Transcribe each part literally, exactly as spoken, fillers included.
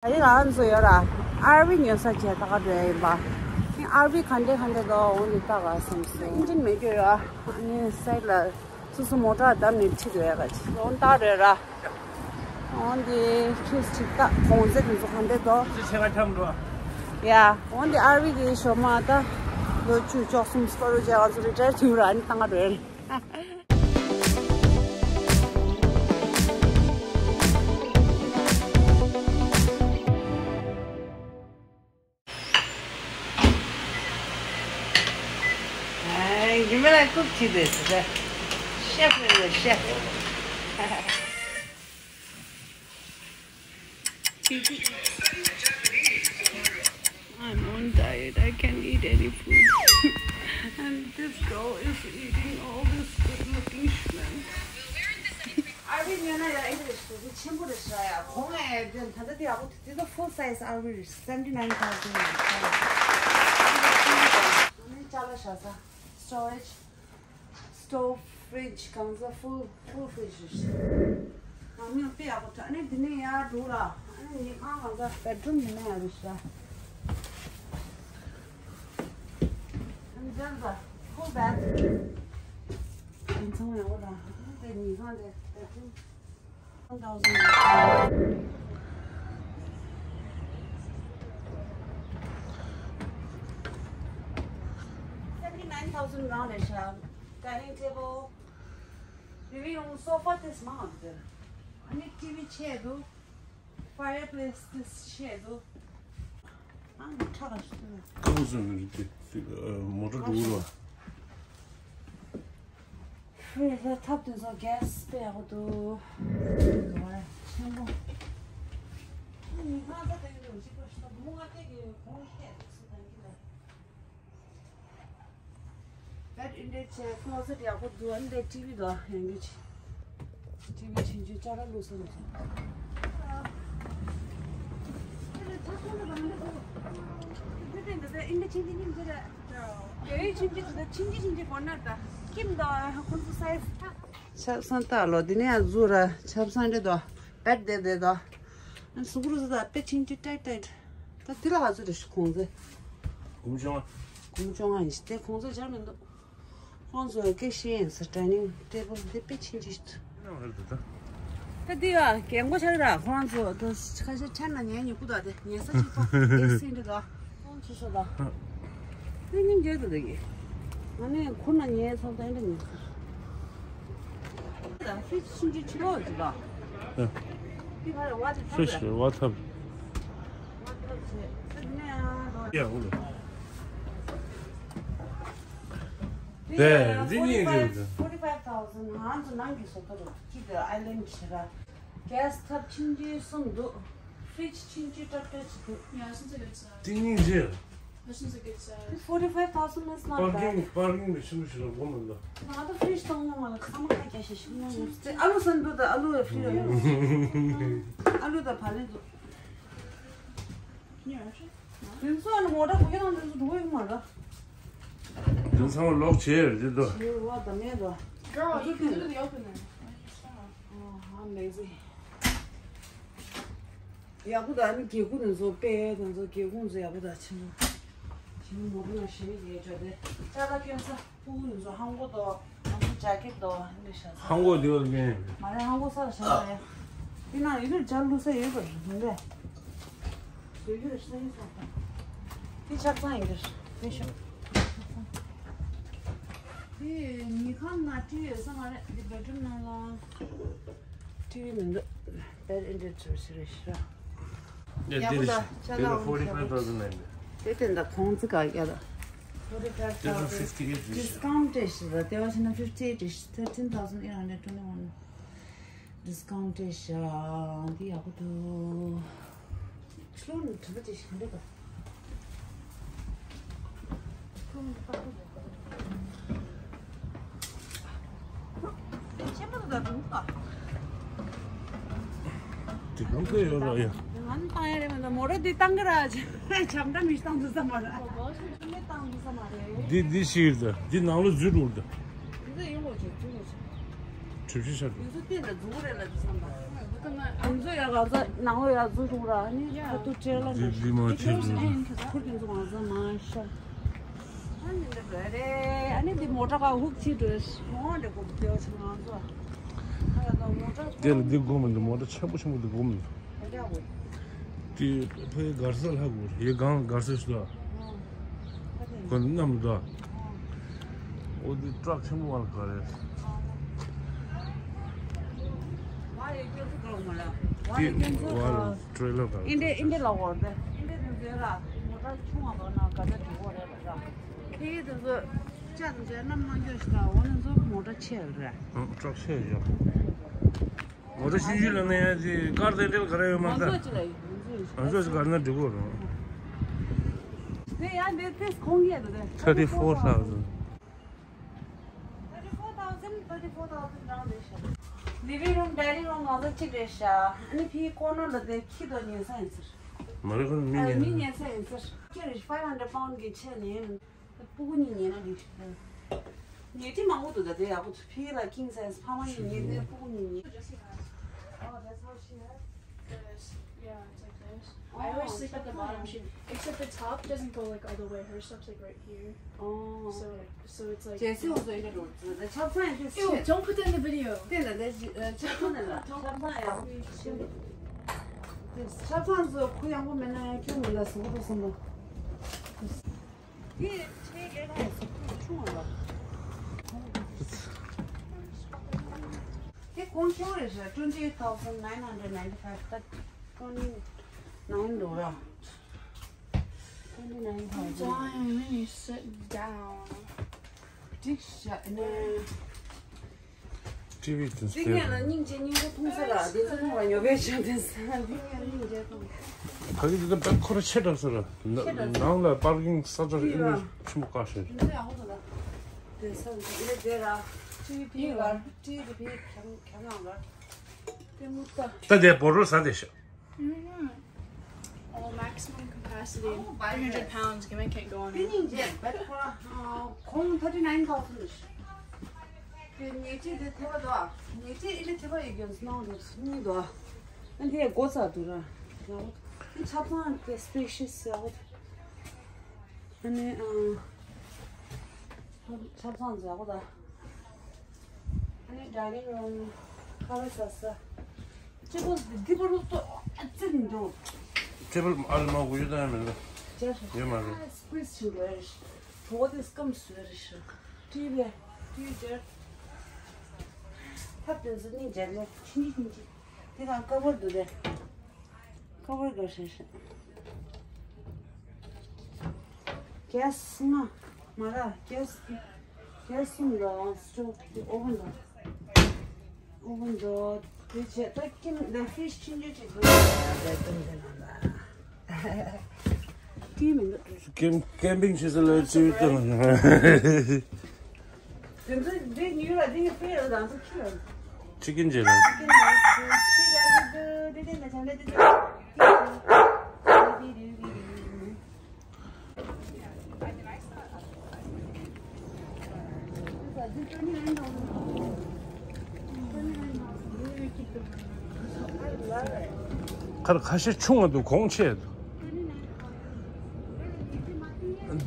ད་རེས་ང་ཚོ་ཡོད་ར། ཨར་ཝི་ཉོ་ས་བྱས་ད་ག་འགྲོ་ཡ་ཡིན་པ། ཨར་ཝི་ག་འདྲས་ག་འདྲས་འདུག་འོ་འདི་ལྟ་ག་བསམ་སོང་། ཨིན་ཇིན་མེད་རྒྱུ་ཡོད། ཨ་ནི་སའིཌ་ལ་སོ་སོ་མོ་ཊ་བསྡམས་ནས་ཁྲིད་འགྲོ་ཡ་ག་ཅིག་འོ་ལྟ་འགྲོ་ཡ་ར། འོ་འདི་ཁྱོད་ཅིག་ལྟ་གོང་ཚད་དེ་ཚོ་ག་འདྲས་འདུག་ཅི་ཆེ་བ་འཁྱམ་འགྲོ། ཡ། འོ་འདི་ཨར་ཝི་གི་ཞོ་མ་ད་ལོ་བཅུ་བཅུ་གསུམ་སྐོར་རུ་བྱས་ང་ཚོ་རི་ཊ་ཡར་བྱུང་ར། ཨ་ནི་ལྟ་ག་འགྲོ་ཡ་རེད། Hey, you mean I cook today? Chef in the chef. I'm on diet. I can't eat any food. And this girl is eating all this good looking shrimp. ཨ་རི་ཉོ་ན་ཡ་ཨི་འདྲ་ཞིག་འདི་ཆེན་པོ་རེད་ཤག་ཡ། གོང་ཨེ་དེ་ད་ལྟ་དེ་ཡག་པོ། འདི་ཚོ་full size ཨ་རི་རེད། seventy nine thousand རེད། ཨ་ནི་ཅ་ལག་བཞག་ས། storage, stove, fridge གང་ས་full, full fridge རེད་ཤག་ཨ་ནི་དཔེ་ཡག་པོ་འདུག་ཨ་ནི་འདི་ནས་ཡར་འགྲོ་ལ། ཨ་ནི་ཉལ་ཁང་གང་ས་bedroom འདི་ནས་ཡར་རེད་ཤག་ཨ་ནི་འདི་ཚོ་full bath. ཡིན་ཚང་ཡག་པོ་དང་དེ་ཉལ་ཁང་དེ་bedroom. One thousand. Seventy nine thousand རང་རེད་ཤག dining table, living room, sofa དེ་མང་འདུག་ཨ་ནི་ཊི་ཝི་ཆེ་འདུག fireplace དེ་ཆེ་འདུག་ཨ་ནི་ཁྲ་ཁ་ཞིག་འདུག་ཁ་བུ་སོང་ནི་དེ་མོ་ཊ་འགྲོ་གི་རེད། ཧྥི་རི་ཛར་ཐབ་དེ་ཚོ་གྷེ་སི་དཔེ་ཡག་པོ་འདུག་ཆེན་པོ། ཉི་མ་ས་དེ་འདུག་ཅིག་པོ་ཞིག་མོ་ང་དེ་གི་གོང་ཁེ་སུ་དང་གི་ལ། Bed འདི་འདྲ་བྱས་closet ཡག་པོ་འདུག་ཨ་ནི་ཊི་ཝི་དང་ཡང་གི་ཆེ། ཊི་ཝི་ཆུང་ཆུང་ཅ་ལག་བླུགས་ས་མི་ཆེ། ཆབ་གསང་ལྟ་ལོ། འདི་ནས་ཡང་ཟུར་ར་ཆབ་གསང་རེད་དོ། བེད་དེ་དེ་དོ། གཟུགས་པོ་རུ་ད་དཔེ་ཆེན་ཆེ་ཏའིཊ་ཏའིཊ། ད་དེ་ལ་ག་ཚོད་རེད་ཤག་གོང་ཚད། གུང་ཆུང་བ། གུང་ཆུང་བ་ཡིན་ཤག་དེ་གོང་ཚད་སྦྱར་མི་འདུག་ཁོང་ཚོ་སྐད་ཤེས་ཡིན་ས། dining table འདི་དཔེ་ཆེན་ཆེ་ཞིག་འདུག་ད་འདི་ཡ་རྒན་གོག་ཆགས་ར། ཁོ་རང་ཚོ་ད་ཁ་ཤས་ཆ་ན་ཉལ་ཉོ་གི་འདུག་དེ་ཉལ་ས་གཅིག་པ་ཨེ་སི་འདི་དང་ཁོང་ཚོ་སོ་དང་། དེ་སྙིང་རྗེ་འདུག་དེ་གི། ང་ནི་ཁོ་ན་ཉལ་ས་ད་འདི་ཉལ་ས། ད་ཧྥི་རིཇ་ཆུང་ཆུང་ཕྱི་ལོགས་ཅིག་དང་། ཧྥི་རིཇ་རེད། ཝ་ཐབ། ཝ་ཐབ་བྱས། ཡ་འུ་ལོ། དེ་འདི་གཉིས་རེད། Forty five thousand ང་ཚོ་ནང་གི་བཟོ་ལྟ་རུ་གཅིག་གི་ཨའི་ལན་གྱི་ར། གྷེ་སི་ཐབ་ཆུང་ཆུང་གསུམ་འདུག་ཧྥི་རིཇ་ཆུང་ཆུང་ཏྲབ་ཏྲབ་ཅིག་འདུག་དེ་གཉིས་རེད། Forty five thousand is not bad. པར་ཀིང་པར་ཀིང་ལ་ཆེན་པོ་ཞིག་ལ་སྒོ་མི་འདུག་ང་ཚོ་ཧྥི་རིཇ་གཏོང་ཡོང་བ་ལ་ཚང་མ་ཁ་རྒྱག་ཤེས་ཤིག་གནང་ཡོད། ཨ་ལུ་སན་འདུག་ད་ཨ་ལུ་ཧྥི་རིཇ་ཡོད། ཨ་ལུ་ད་བ་ལེ་འདུག་དེ་ཚོ་ཨ་ནི་མོ་ཊ་གུ་ཡ་དང་དེ་ཚོ་འགྲོ་ཡོང་མ་རེད། དེ་ཚང་མ་ལོག་བྱས་རེད་དོ། ཡོད་བ་ད་མེད་དོ། Girl, you can do the opening. Oh, amazing. ཡག་པོ་ད་ནི་སྒེའུ་ཁུང་དེ་ཚོ་དཔེ་དེ་ཚོ་སྒེའུ་ཁུང་ཚོ་ཡག་པོ་ད་ཆེན་པོ། ཆེན་པོ་མོ་ཊ་ན་ཞེ་ཡེ་འདྲ་དེ་ཅ་ལག་སྐྱོན་ས། ཕྲུ་གུ་ཚོ་ཧང་གོ་དོ། ང་ཚོ་ཇེ་ཀེཊ་དོ་འདི་ཞག་ས། ཧང་གོ་དེ་བ་ལེན། མ་རེད། ཧང་གོ་ས་ལ་ཞག་ས་ཡ། དེ་ན་ཡི་གེར་ཇ་བླུགས་ས་ཡོད་པ་རེད་མིན་པས། བཟོས་རྒྱུ་རེད་ས་ཡིན་སོང་ད། དེ་ཆབ་གསང་ཡི་གེར་དེ་ཤོག་དེ་ཉལ་ཁང་ན་ཊི་ཝི་ཡོད་ས་མ་རེད། འདི་བེད་རུམ་ནང་ལ་ཊི་ཝི་མི་འདུག Bed འདི་འདྲ་བཟོས་ཟེར་རེད་ཤག་ཡ་ཡག་པོ་ད་ཅ་ལག་འོང་forty five thousand ཨིན། དེ་དེ་འདྲ་གོང་ཚད་ག་ཡ་ད། Forty five thousand discount ཏེ་ཤི་ད་དེ་བ་ཤི་ན་fifty eight is thirteen thousand eight hundred twenty one discount ཏེ་ཤ་འདི་ཡག་པོ་འདུག་ཁྱོད་ནི་དྲི་བ་ཅི་ཞིག་འདུག་ད། ཆེན་པོ་དང་འདུག་ག་དེ་གང་གི་ཡོད་ར་ཡ། ང་ནི་བཏང་ཡ་རེད་མ་གཏོགས་མོ་ཊ་འདི་བཏང་གི་ར། ཆམ་ཊ་མི་བཏང་འདུག་ས་མ་རེད། མི་བཏང་འདུག་ས་མ་རེད། འདི་འདི་ཤིག་ད་འདི་ནང་ལ་འཛུལ་འགྲོ་ད། འདི་ཡོང་གོ་ཆེ་འཛུལ་གོ་ཆེ། གྲིབ་ཤི་ཤར་འདུག་འདི་ཚོ་བལྟས་ན་འཛུལ་གོ་རེད་ལ་འདི་བསམ་པ། ང་ཚོ་ཡ་ག་ཚ་ནང་ལོ་ཡ་འཛུལ་རུང་ར་ནི་ཁ་ཐུག་ཁྲེ་ལ་འདི་འདི་མ་ཁྲེ་འདི་ཁུར་གྱི་འཛུལ་ང་ཚ་མ་ཤ། ཨ་ནི་འདི་རེད་རེད། ཨ་ནི་འདི་མོ་ཊ་ག་ཧུག་ཅི་འགྲོ་ཤི་མོ་འདི་གོ་བདེ་བ་ཆུ་ང་ཚོ་ཨ་ལ་ད་མོ་ཊ་འདི་ལ་འདི་དགོ་མི་འདུག་མོ་ཊ་ཆེན་པོ་ཆེན་པོ་འདི་དགོ་མི་འདུག་འདི་ཕའི་སྒར་ས་ལྷ་དགོ་ཡི་གང་སྒར་ས་ཞིག་ལ། ཁོ་ནི་གནམ་འདྲ། འོ་འདི་ཏྲག་ཆེན་པོ་བ་ལ་ག་རེད། འདི་བ་ལ་ཏྲེ་ལར་ག་རེད། ཨིན་ཌི་ཨིན་ཌི་ལ་འོར་དེ་ཨིན་ཌི་དེ་ཚོའི་ར་མོ་ཊ་ཆུང་བ་བ་ན་ག་ཚ་འགྲིག་གོ་རེད་ར། དེ་གི་དེ་ཚོ་ཅག་དེ་ཚོའི་གནམ་མ་འགྱོ་ཞིག་ད་འོ་ན་ཚོ་མོ་ཊ་ཆེ་རེད། ཨང་ཏྲག་ཆེ་ཡོད། ང་ཚོ་ཤིན་ཅུ་ལ་ནས་ཡང་ཅིག་ཀར་དེ་འདྲ་ག་རེ་ཡོད་མ་རེད། ང་ཚོ་ཅི་ལ་ཡིན། ང་ཚོ་ཅི་གར་ན་འགྲིག་གོ་རེད། དེ་ཡང་འདི་ཏིས་ཁོང་གིས་དེ་thirty four thousand། Thirty four thousand, thirty four thousand རང་རེད་ཤག Living room, dining room ང་ཚོ་གཅིག་རེད་ཤག་ཨ་ནི་ཕིའི་ཀོ་ནར་ལ་དེ་ཁྱི་དོ་ཉན་ས་ཡིན་ཟེར། མ་རེད་ཁོ་མི་ཨ་ཉན། མི་ཉན་ས་ཡིན་ཟེར། ཁྱེད་རེད་five hundred pound གི་ཆེད་ནས། སྤུ་གུ་གཉིས་ཉལ་ན་འགྲིག་ཉལ་ཁྲི་མང་པོ་འདུག་ད་དེ་ཡག་པོ་འདུག་ཕི་ལ་king size ཕ་མ་གཉིས་ཉལ་ནས་སྤུ་གུ་གཉིས་ཉལ། Oh, that's how she has. This, yeah, it's like this. I always sleep at the bottom. She, except the top doesn't go like all the way. Her stuff's like right here. Oh, so, okay. So it's like. ཇེ་སི་ཧོ་ཟོ་ཡིན་འགྲོ་ད་ཆབ་ཚང་ཡང་དེ། Ew, don't put that in the video. དེ་ལ་དེ་ཆབ་ཚང་ལ་ཆབ་ཚང་ཡག་པོ་ཡིན། དེ་ཆབ་ཚང་ཚོ་ཁུ་ཡག་པོ་མེད་ན་ཡང་སྐྱོན་མི་ལ་ཟོ་གོ་སོང་ད། དེ་ཆེ་ལས་ལ་སོ་ཁུ་ཆུང་བ་ལ། དེ་གོང་ཆེ་བ་རེད་ཤག twenty eight thousand nine hundred ninety five ད་twenty nine འགྲོ་ར། twenty nine thousand. Darling, let me sit down. འགྲིག་ཤག་ནས། ཊི་ཝི་དེ་ཚོ་སྟེང་ལ་སྙིང་རྗེ་སྙིང་རྗེ་མཐོང་ས་ལ་དེ་ཚོ་མཐོང་ལ་ཉོ་བའི་ཆ་དེ་ས་སྙིང་རྗེ་མཐོང་། ཕ་གི་དེ་དཔེ་ཁོ་ར་ཆེ་དྲགས་ས་ར། ཆེ་དྲགས་ས། ནང་ལ་པར་ཀིང་ས་ཆ་ཨིན་ཆེན་པོ་བཀག་ཤེས། དེ་ཚོ་ཡག་པོ་ས་ལ། དེ་ས་ལ་དེ་ར་ཊི་ཝི་བར་ཊི་ཝི་དེ་བི་ཁྱང་ཁྱང་ངང་ལ་དེ་མུ་ཏ། ད་དེ་བོ་རོ་ས་དེ་ཤ། Oh, maximum capacity. Three hundred pounds. Gimme can't go on. དེ་སྙིང་རྗེ་བེད་ཁོ་ར་ཁོང་thirty nine thousand ལ་ཤི། དེ་ཉལ་ཁྲི་དེ་ཐེ་བ་དོ། ཉལ་ཁྲི་ཨི་ལི་ཐེ་བ་ཡི་རྒྱུན་སྣང་དེ་གཉིས་དོ། ཨ་དེ་སྒོ་ཚ་དུ་ར། ཡག་པོ། ཨ་ཆབ་ཚང་དེ་spacious ཡག་པོ། ཨ་ནི་ཨ་ཆབ་ཚང་ཡག་པོ་ད། ཨ་ནི་dining room ཁ་ལག་ཟ་ས། ཊེ་བལ་འདི་འདི་བར་དུ་ཨ་ཙི་མི་འདུག་ཊེ་བལ་ཨ་ལ་མ་གུ་ཡོད་ད་མི་འདུག་ཡོད་མ་རེད། སི་ཀུ་ཝིས་བྱེད་དགོས་རེད། གྲོགས་དེ་སྐམ་བཟོས་རེད་ཤག་ཊི་ཝི་ཊི་ཝི་ཇར། ཐབ་དེ་ཚོ་གཉིས་སྦྱར་ནས་ཕྱིན་ཅི་ཕྱིན་ཅི། དེ་དང་ཀ་བར་འདུག་སྟེ། ཀ་བར་ག་ཧྲེ་ཧྲེ། གེ་སི་ལྔ། མ་ར་གེ་སི་གེ་སི་གསུམ་ལ་སི་ཊོབ་དེ་ཨོ་ཝན་ལ། ཨོ་ཝན་ལ་དེ་བྱས་ད་ཀིམ་ལ་ཧྥི་ཤི་ཆུང་ཆུང་ཅིག་འདུག་ད་ཀིམ་དེ་ནང་ལ། ཀིམ་མི་འདུག་ཀེམ་ཀེམ་པིང་བྱེད་ས་ལ་ཅི་ཡོད་དང་། དེ་ཚོ་འདི་ཉོས་ལ་འདི་ཡི་ཕི་ཡོད་དང་ཚོ་ཁྱི་ཡོད། ཅི་ཀིན་ཇེ་ལ། ཁར་ཁ་ཤས་ཆུང་བ་འདུག་གོང་ཆེ་འདུག་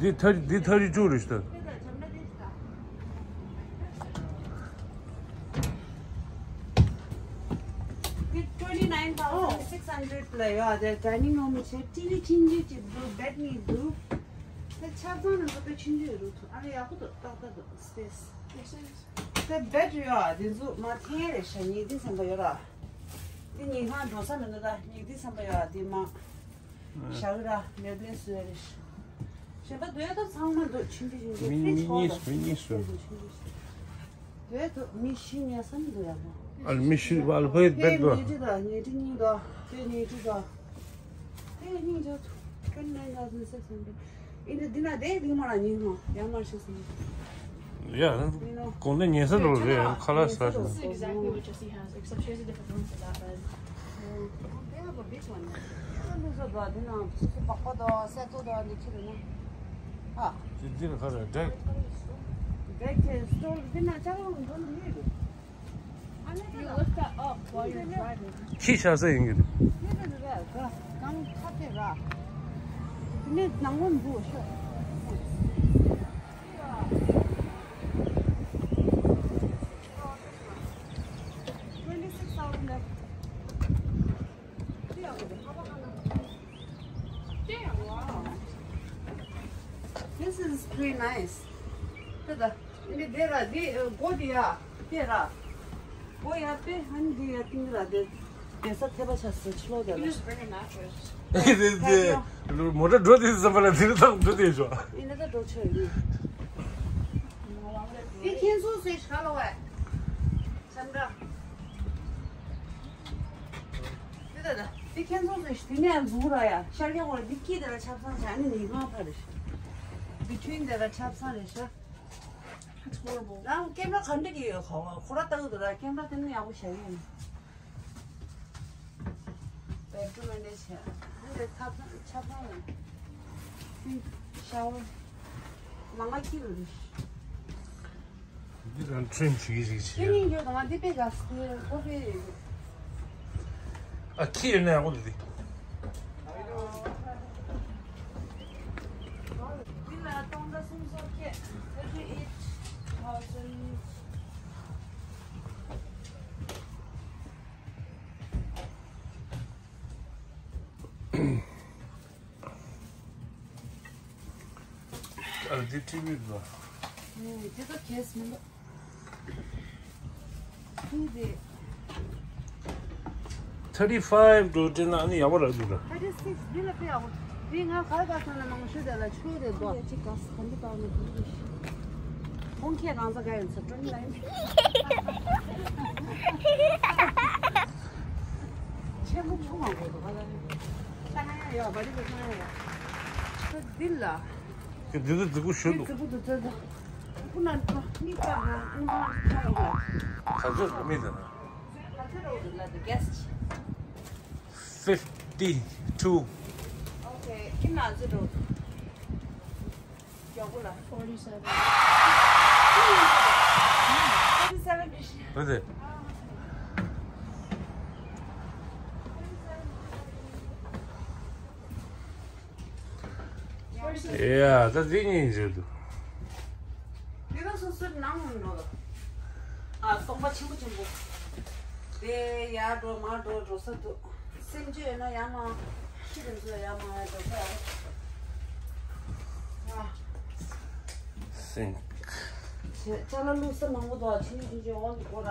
འདི་ཐ་འདི་ཐ་རི་ཅུ་རེད་ཤག་འདི་twenty nine thousand six hundred ལ་ཡོད། ཨ་དེ་dining room ཆེ་ཊི་ཝི་ཆུང་ཆུང་ཅིག་འདུག་བེད་གཉིས་འདུག་དེ་ཆབ་ཚང་ནང་དུ་དཔེ་ཆུང་ཆུང་རུ་ཐུག་ཨ་ལེ་ཡག་པོ་འདུག་ཏག་ཏག་འདུག་སི་པེ་སི། དེ་བེད་ཡོད་ཨ་དེ་ཚོ་མ་འཐེན་རེད་ཤག་ཉལ་ཁྲི་ཟེར་བ་ཡོད་ར། དེ་ཉལ་ཁང་འགྲོ་ས་མི་འདུག་ད་ཉལ་ཁྲི་ཟེར་བ་ཡོད་ཨ་དེ་མ། ཞག་ར་མེ་བླའི་སུ་རེ་ཞིག་གཞན་པ་དོན་དུ་ཚང་མ་འདུག་ཆུང་ཆུང་ཆུང་ཆུང་མི་མི་གཉིས་མི་གཉིས་སུ། དོན་དུ་མི་བཞི་ཉལ་ས་མི་འདུག་ཡ་མ། ཨ་མི་བཞི་བ་ལ་ཕ་ཡི་བེད་དོ། ཉལ་ཁྲི་དང་ཉལ་ཁྲི་གཉིས་དོ། དེ་ཉལ་ཁྲི་དོ། དེ་གཉིས་འཇོག་ཐུབ། ཀན་ནན་ཡ་ཟིན་སེ་སོང་དུ། ཨིན་དྲ་འདི་ན་དེ་འདི་མ་ན་ཉིན་མ་ཡང་མ་ཤེས་སོང་། ཡ། གོང་ནས་ཉལ་ས་འགྲོ་རེད་ཁ་ལག་ཟ་ཞིང་། This is exactly what Jessie has, except she has a different room for that bed. They have a big one. ཨ་ནི་བཟོ་འདྲ་འདི་ན་སོ་སོ་པགས་པ་དང་སེ་ཏོ་དང་འདི་ཁྱེར་ན། ཨ། འདི་འདི་ལ་ཁ་རེ་འདྲ། འདྲ་ཁྱེར་སོ་འདི་ན་ཅ་ལག་འདོན་མི་རེད། ཨ་ ཁྱི་ཤ་ཟ་ཡིན་གྱི་རེད། གང་ཁ་ཕེ་ར། དེ་ནས་ནང་ལོགས་འདུག་ཤོག Twenty-six thousand left. This is pretty nice. ད་ད། འདི་དེ་ར་འདི་སྒོ་འདི་ཡ། དེ་ར། སྒོ་ཡ་དཔེ་ཧན་འདི་ཡ་ཏིང་ར་དེ། དེ་ས་ཐེ་བ་ཆ་སི་ཆི་ལོ་དེ་ར། དེ་དེ་མོ་ཊ་འགྲོ་དེ་ཙམ་པ་ལ་དེ་རུ་ཐང་འགྲོ་དེ་ཤོ། ཡིན་ན་ད་འགྲོ་ཆོག་ཡིན། འདི་ཁྱེད་ཚོ་སེ་ཤ་ལོ་བས། ཆམ་འདྲ། འདི་ད་ད། འདི་ཁྱེད་ཚོ་ཚོས་དེ་ནས་འཛུགས་ར་ཡ། ཤར་རྒྱག་གོ་ར་འདི་ཀི་དེ་ལ་ཆབ་གསང་བྱ་ནི་ནི་ང་ཕ་རེ་ཤ། Between དེ་ལ་ཆབ་གསང་རེ་ཤ། It's horrible. རང་ཀེམ་ར་ག་འདྲ་གི་ཡོད་ཁོ་ཁོ་ར་ལྟ་གི་འདུག་ར། ཀེམ་ར་དེ་ནི་ཡག་པོ་བྱ་གི་ཡིན། Bedroom ཨེ་འདྲ་བྱས། འདི་ཆབ་གསང་ཆབ་གསང་ཡིན། Sink, shower. ལང་ང་ཀི་རེ་ཤ། འདི་རང་ཁྲོན་བྱེད་ཀྱི་རིགས་བྱེད། ཁྱེད་གཉིས་ཡོད་དང་འདི་པེ་ག་སི་ཀོ་ཧྥི། ཨ་ཁྱི་ཡོད་ན་ཡག་པོ་འདུག་འདི། འདི་ལ་སྟོང་ཕྲག་སུམ་སོ་བརྒྱད། Thirty eight thousand. ཨ་འདི་ཊི་ཝི་རེད། ཨེ་འདི་ད་གས་མི་འདུག་འདི་དེ། Thirty five དུ་དེ་ན་ནི་ཡག་པོ་རག་འདུག་ད། Thirty six འདི་ལ་དཔེ་ཡག་པོ། འདི་ང་ག་ག་སོང་ན་མང་ཤོས་དེ་ལ་ཆུ་རེད་དོ། ཡ་ཅི་ག་ས་ག་འདི་པར་ནི་འདི་རེད། ཁོང་ཁྱེད་རང་ཚ་ག་ཡོད་ཚ་ཀྲུང་ལ་ཡིན། ཆེན་པོ་ཆུང་བ་དགོས་འདུག་ག་ལ་ནི། ལྟ་ན་ཡ་ཡོད་བ་རི་ག་ལྟ་ན་ཡ་ཡོད། འདི་ལ། ཁྱོད་འདི་ཚོ་རྫིག་པོ་ཞུ་འདུག་རྫིག་པོ་འདུག་ཚོད་འདུག་ཁོ་ན་འགྲོ་མི་ཀ་ཧ་ཨ་ནི་ཁ་ཡོད་ལ། ག་ཚོད་རུ་མི་འདི་ན། ག་ཚོད་རུ་འདུག་ལ་འདི་གེ་སི། Fifty two. Okay, ཁྱིམ་ནང་ཚོད་འགྲོ། མགྱོགས་པོ་ལ། Forty seven. Forty seven. འོ་དེ། ཡ་ད་འདི་གཉིས་བརྗོད་འདུག་འདི་ད་སོ་སོའི་ནང་ནང་འགྲོ། ཨ་སྟོང་པ་ཆེན་པོ་ཆེན་པོ། དེ་ཡར་འགྲོ་མར་འགྲོ་འགྲོ་ས་འདུག་སེམས་ཅན་ཡོད་ན་ཡང་མ་ཤི་དེ་ཚོ་ཡང་མ་ཡར་འགྲོ་ས་ཡག་པོ། ཨ། སིང་། ཅ་ལག་བླུགས་ས་མང་པོ་འདུག་ཆུང་ཆུང་ཆུང་འོང་གི་གོ་ར།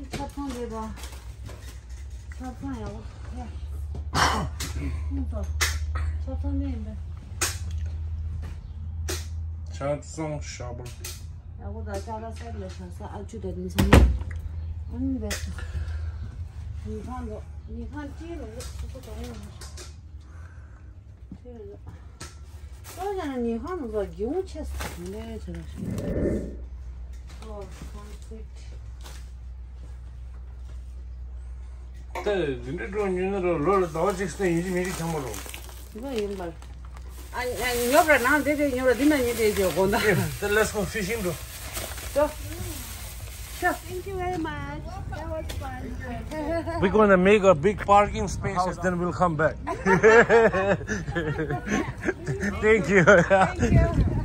ཆབ་ཚང་རེད་པ། ཆབ་ཚང་ཡག་པོ། ཡ། ཨུ་ཏོ། ཆབ་ཚང་ནས་ཡིན་པས། ཆབ་ཚང་ཤ་བར། ཡག་པོ་ད་ཅ་ལག་སེབ་ལ་བཞག་ས་ཨ་ཆུ་དང་དེ་ཚང་མ། ཨུམ་རེད། ཉལ་ཁང་འདུག་ཉལ་ཁང་སྤྲིན་རུ་འདུག་སུ་སུ་དང་ཡོང་། ཁྱོད་ཡང་ཉལ་ཁང་ནང་ལ་སྒེའུ་ཆེ་ས་ལས་ཆེ་ར་ཞིག་ཨོ་ཀོན་ཀྲིཊ། ད་འདི་འདྲ་འགྲོ་ཉུལ་ན་རོ་ལོ་ལ་ཟླ་བ་གཅིག་སྟེ་ཡིན་གཅིག་མིན་གཅིག་ཆང་མ་རོ། འདི་ཡིན་པར། ཨ་ཨ་ཉོབ་ར་ནང་དེ་དེ་ཉོབ་ར་འདི་ན་ཉེ་དེ་ཇོ་གོ་ད། ད་let's go fishing འགྲོ། ཇོ། Sure. Thank you very much. That was fun. We're gonna make a big parking spaces, then we'll come back. Thank you. Thank you.